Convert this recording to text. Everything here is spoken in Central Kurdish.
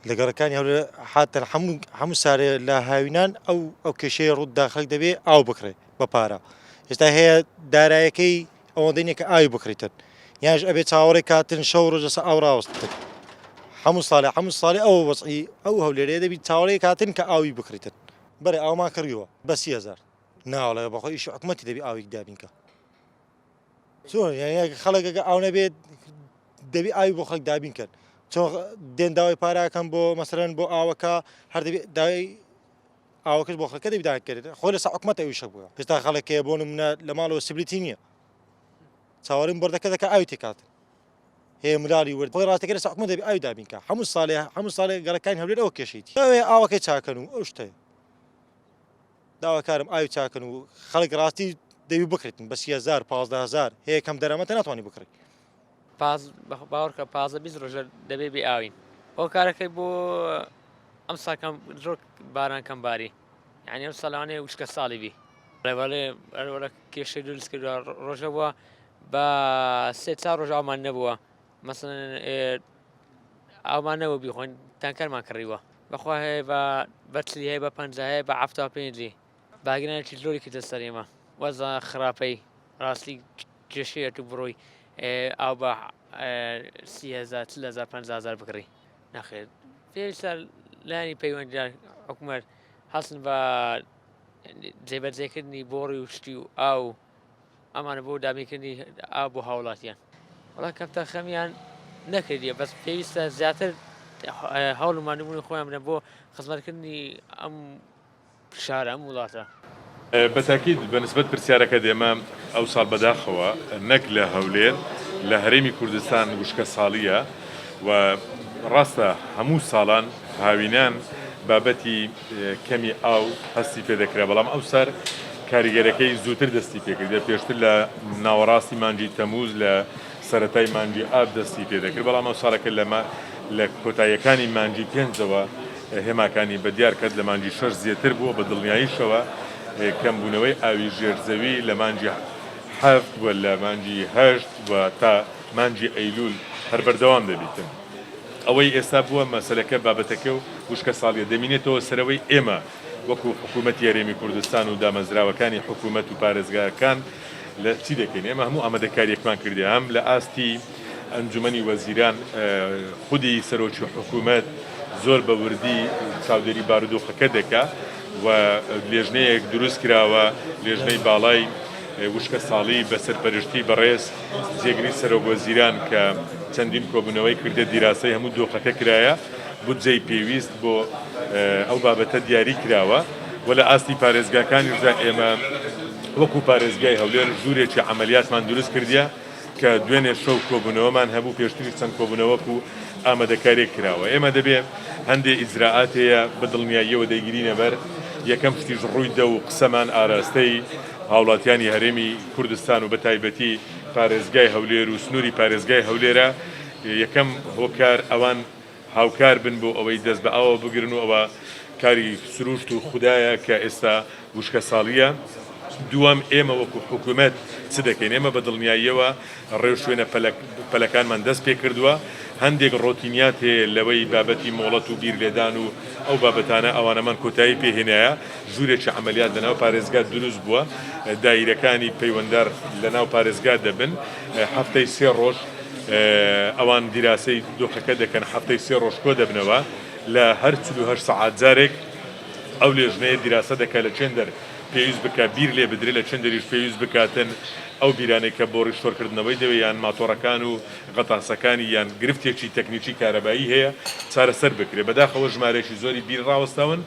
لە گەڕەکانی هەولێر حاتەن هەموو هەموو سارێ لە هاوینان ئەو ئەو کێشەیە ڕووت دا خەڵک دەبێ ئاو بکڕێ بە پارە ئێستا هەیە دارایەکەی ئەوەندەی نییە کە ئاوی بکڕیتن یانش ئەبێ چاوەڕێ کاتن شەو ڕۆژ لەسەر ئاو ڕاوەستن هەموو ساڵێ هەموو ساڵێ ئەو وەزعی ئەو هەولێرەیە دەبی چاوەڕێ کاتن کە ئاوی بکڕیتن بەرێ ئاومان کڕیوە بە 30هزار ناوەڵێ بەخۆ ئیشی حکومەتی دەبی ئاویک دابینکە چۆن یانی خەڵک ئەگە ئاو نەبێت دەبی ئاوی بۆ خەڵک دابین کەن چۆن دێن داوای پاراکەم بۆ مەسەرەن بۆ ئاوەکە هەر دەبی داوای ئاوەکەش بۆ خەڵکە دەبی داکرێت خۆ لەسەر حکومەت ئەوی شەک بووە ئێستا خەڵک هەیە بۆ نمونە لە ماڵەوە سبلیتی نییە چاوەڕێم بۆردەکە دەکە ئاوی تێکات هەیە مرالی ورد خۆی ڕاستەکە لەسەر حکومەت دەبی ئاوی دابین کە هەموو ساڵێ هەموو ساڵێ گەڕەکانی هەولێر ئەوە کێشەیتی ئەوێ ئاوەکەی چاکەن و ئەو شتەیە داواکارم ئاوی چاکەن و خەڵک ڕاستی دەوی بکڕیتن بە 30هزار 15هزار هەیە کەم دەرامەتە ناتوانانی بکڕی. پاز باوەڕکە پازە 20 ڕۆژە دەبێ بێ ئاوین هۆکارەکەی بۆ ئەم ساکەم زۆر باران کەم باری یعنی ئەم ساڵانەیە وشکە ساڵی بی ڕێوەڵێ ئەرۆڵە کێشەی دروست کردووە ڕۆژە بووە بە سێ چار ڕۆژ ئاومان نەبووە مەسەن ئاومان نەبوو بیخۆین تانکەرمان کڕیوە بەخوا هەیە بە بەچلی هەیە بە پەنجا هەیە بە حەفتا پێنجی باگرانێکی زۆری کردە سەر ئێمە وەزا خراپەی ڕاستی کێشەیە تو بڕۆی ئاو بە 30هزار 40هزار 50هزار بکڕی نەخێر پێویستە لایەنی پەیوەندیدار حکومەت هەستن بە جێبەجێکردنی بۆڕی و شتی و ئاو ئەمانە بۆ دابینکردنی ئاو بۆ هاوڵاتیان. وەڵا کەمتەرخەمیان نەکردیە بەس پێویستە زیاتر هەوڵ و ماندووبوونی خۆیان بدەن بۆ خزمەتکردنی ئەم شارە ئەم وڵاتە. بە تاکید بە نسبەت پرسیارەکەت ئێمە ئەوساڵ بەداخەوە نەک لە هەولێر لە هەرێمی کوردستان وشکە ساڵیە و ڕاستە هەموو ساڵان هاوینان بابەتی کەمی ئاو هەستی پێدەکرا، بەڵام ئەوسەر کاریگەرەکەی زووتر دەستی پێکرد، پێشتر لە ناوەڕاستی مانگی تەمووز لە سەرەتای مانگی ئاب دەستی پێدەکرد، بەڵام ئەو ساڵەکە لە لە کۆتاییەکانی مانگی پێنجەوە هێماکانی بەدیار کەت، لە مانگی شەش زێتر بووە، بە دڵنیاییشەوە کەمبوونەوەی ئاوی ژێر زەوی لە مانگی حەفت و لە مانگی هەشت و تا مانگی ئەیلوول هەر بەردەوام دەبیتن. ئەوەی ئێستا بووە مەسەلەکە بابەتەکە و وشکەساڵیە دەمینێتەوە سەرەوەی ئێمە وەکو حکوومەتی هەرێمی کوردستان و دامەزراوەکانی حکوومەت و پارێزگاکان لە چی دەکەین ئێمە هەموو ئامادەکاریەکمان کردی هەم لە ئاستی ئەنجومەنی وەزیران خودی سەرۆکی حکوومەت زۆر بە وردی چاودێری بارودۆخەکە دەکا و لێژنەیەک دروست کراوە لێژنەی باڵای وشکەساڵی بە سەرپەرشتی بەڕێز جێگری سەرۆک وەزیران کە چەندین کۆبوونەوەی کردە دیراسەی هەموو دۆخەکە کرایە، بودجەی پێویست بۆ ئەو بابەتە دیاری کراوە و لە ئاستی پارێزگاکانیشدا ئێمە وەکو پارێزگای هەولێر ژوورێکی عەمەلیاتمان دروست کردیە کە دوێنێ شەو کۆبوونەوەمان هەبوو پێشتریش چەند کۆبوونەوەک و ئامادەکاریەک کراوە ئێمە دەبێ هەندێ ئیجرائات هەیە بە دڵنیاییەوە دەیگرینە بەر یەکەم شتیش ڕووی دە و قسەمان ئاراستەی هاوڵاتیانی هەرێمی کوردستان و بەتایبەتی پارێزگای هەولێر و سنووری پارێزگای هەولێرە، یەکەم هۆکار ئەوان هاوکار بن بۆ ئەوەی دەست بە ئاوە بگرن و ئەوە کاری سروشت و خودایە کە ئێستا وشکەساڵییە. دووەم ئێمە وەکو حکومەت چ دەکەین؟ ئێمە بە دڵنیاییەوە ڕێوشوێنە پەلەکانمان دەست پێکردووە، هەندێک ڕۆتینیات هەیە لەوەی بابەتی مۆڵەت و بیر لێدان و ئەو بابەتانە ئەوانەمان کۆتایی پێ هێنایە، ژوورێکی عەمەلیات لەناو پارێزگا دروست بووە، دایرەکانی پەیوەندار لەناو پارێزگا دەبن، هەفتەی سێ ڕۆژ ئەوان دیراسەی دۆخەکە دەکەن، هەفتەی سێ ڕۆژ کۆدەبنەوە لە هەر 48 سەعات جارێک ئەو لێژنەیە دیراسە دەکات لە چێندەر پێویست بکات بیر لێ بدرێت، لە چێندەریش پێویست بکاتن ئەو بیرانەی کە بۆ ڕیشۆرکردنەوەی دەوێت یان ماتۆڕەکان و غەتاسەکانی یان گرفتێکی تەکنیکی کارەبایی هەیە چارەسەر بکرێت، بەداخەوە ژمارەیەکی زۆری بیر ڕاوەستاون.